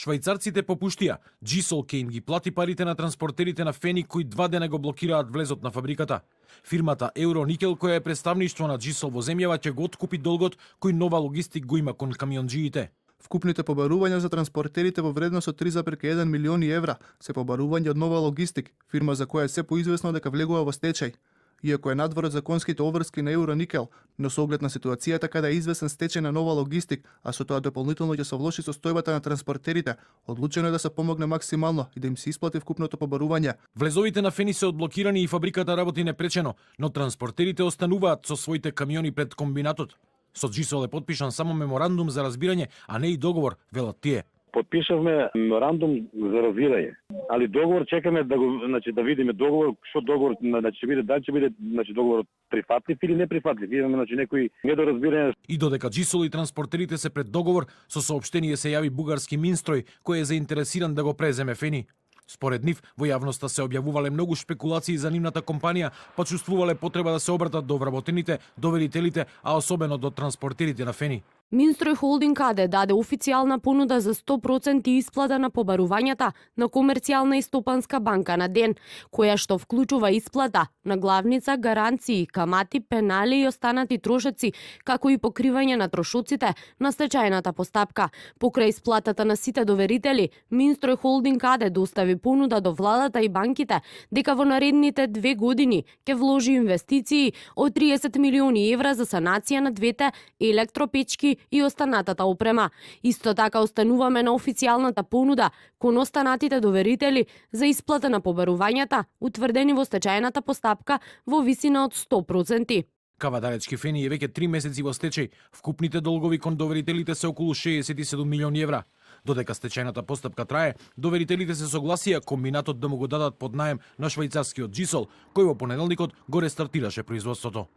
Швајцарците попуштија, Джисол ке им ги плати парите на транспортерите на Фени кои 2 дена го блокираат влезот на фабриката. Фирмата Евроникел, која е представништво на Джисол во земјава, ќе го откупи долгот кој Нова Логистик го има кон камионџиите. Вкупните побарувања за транспортерите во вредност од 3,1 милиони евра се побарување од Нова Логистик, фирма за која е се поизвестно дека влегува во стечај. Иако е надвор од законските обврски на Евроникел, но со оглед на ситуацијата каде е известен стечај на Нова Логистик, а со тоа дополнително ќе се влоши состојбата на транспортерите, одлучено е да се помогне максимално и да им се исплати вкупното побарување. Влезовите на Фени се одблокирани и фабриката работи непречено, но транспортерите остануваат со своите камиони пред комбинатот. Со Джисол е подпишан само меморандум за разбирање, а не и договор, велат тие. Подпишавме меморандум за разбирање, али договор чекаме да го, да видиме договор, што договор ќе биде, дали ќе биде договорот прифатлив или неприфатлив. Имаме некои недоразбирања. И додека Джисол и транспортерите се пред договор, со соопштение се јави бугарски Минстрој кој е заинтересиран да го преземе Фени. Според нив, во јавноста се објавувале многу шпекулации за нивната компанија, па чувствувале потреба да се обратат до вработените, доверителите, а особено до транспортерите на Фени. Минстрој Холдинг АД даде официјална понуда за 100% исплата на побарувањата на Комерцијална и Стопанска банка на ден, која што вклучува исплата на главница, гаранции, камати, пенали и останати трошоци, како и покривање на трошоците на стечајната постапка. Покрај исплатата на сите доверители, Минстрој Холдинг АД достави понуда до владата и банките дека во наредните 2 години ќе вложи инвестиции од 30 милиони евра за санација на двете електропечки и останатата опрема. Исто така остануваме на официјалната понуда кон останатите доверители за исплата на побарувањата утврдени во стечајната постапка во висина од 100%. Кавадаречки Фени е веќе 3 месеци во стечај. Вкупните долгови кон доверителите се околу 67 милиони евра. Додека стечајната постапка трае, доверителите се согласија комбинатот да му го дадат под наем на швајцарскиот Джисол, кој во понеделникот го рестартираше производството.